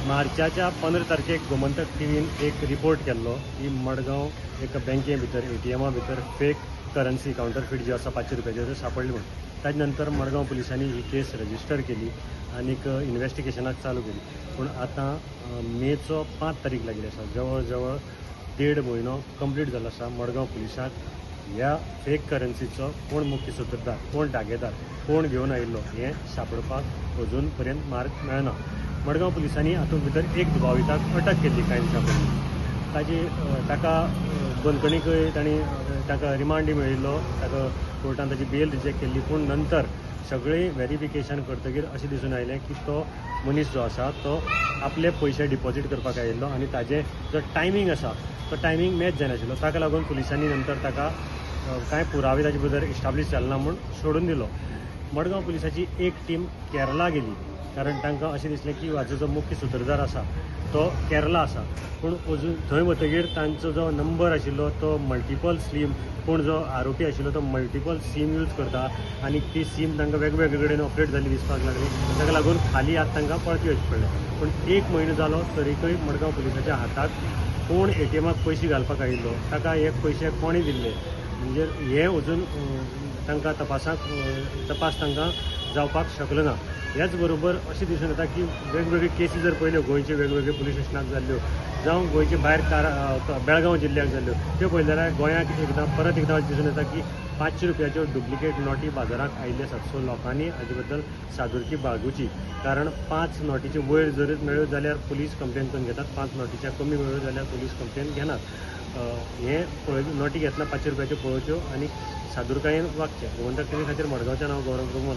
मार्चाच्या 15 तारखेक गोमंतक टीव्हीन एक रिपोर्ट केल्लो की मडगांव एका बँके भितर एटीएमा भितर फेक करन्सी काउंटरफीट जी आसा 500 रुपयाची त्यो सापडली म्हूण. ताजे नंतर मडगांव पुलिसांनी ही केस रजिस्टर केली आनीक इन्वेस्टिगेशनाक चालू केली. पूण आतां मेचो 5 तारीख लागिल्ली आसा, जवळ जवळ 1.5 म्हयनो कंप्लीट जालो आसा. मडगांव पुलिसांक ह्या फेक करन्सीचो कोण मुख्य सूत्रधार, कोण दागेदार, कोण घेवन आयिल्लो हें सापडपाक अजून पर्यंत मार्ग मेळना. मडगांव पुलिसांनी हातूंत भितर एक दुबाविताक अटक केल्ली कांय दिसां पयलीं. ताजी ताका बंदखणीकय तांणी ताका रिमांड मेळिल्लो, ताका कोर्टान ताजी बेल रिजेक्ट केल्ली. पूण नंतर सगळीं वेरिफिकेशन करतकीर अशें दिसून आयलें की तो मनीस जो आसा तो आपले पयशे डिपॉजीट करपाक आयिल्लो आनी ताजें जो टायमींग आसा तो टायमींग मॅच जायनाशिल्लो. ताका लागून पुलिसांनी नंतर ताका कांय पुरावे ताजे भितर इस्टाब्लीश जाले ना म्हूण सोडून दिलो. मडगांव पुलिसाची एक टीम केरला गेली, कारण तांकां अशें दिसलें की हाजो जो मुख्य सूत्रधार आसा तो केरला आसा. पूण अजून थंय वतगीर तांचो जो नंबर आशिल्लो तो मल्टिपल सीम, कोण जो आरोपी आशिल्लो तो मल्टिपल सीम यूज करता आनी ती सीम तांकां वेगवेगळे कडेन ऑपरेट जाल्ली दिसपाक लागली. ताका लागून खाली हात तांकां परती वचचें पडलें. पूण 1 म्हयनो जालो तरीकय मडगांव पुलिसाच्या हाताक कोण एटीएमाक पयशे घालपाक आयिल्लो, ताका हे पयशे कोणें दिल्ले, म्हणजे हे अजून तांकां तपास तांकां जावपाक शकलो ना. ह्याच बरोबर अशें दिसून येता की वेगवेगळे केसी जर पळयल्यो गोंयचे वेगवेगळे पुलीस स्टेशनाक जाल्ल्यो, जावं गोंयचे भायर बेळगांव जिल्ल्याक जाल्ल्यो, त्यो पळयले जाल्यार गोंयांत एकदां परत एकदां अशें दिसून येता की 500 रुपयाच्यो डुप्लिकेट नोटी बाजाराक आयिल्ल्यो आसात. सो लोकांनी हाजे बद्दल सादुरकी बाळगुची, कारण 5 नोटीचे वयर जर मेळ्ळ्यो जाल्यार पुलीस कंप्लेन करून घेतात, 5 नोटीच्या कमी मेळ्ळ्यो जाल्यार पुलीस कंप्लेन घेनात. हें पळय नोटी घेतना 500 रुपयाच्यो पळोवच्यो आनी सादुरकायेन वागचें. गोमंतक टीव्ही खातीर मडगांवचें नांव गौरव प्रभू.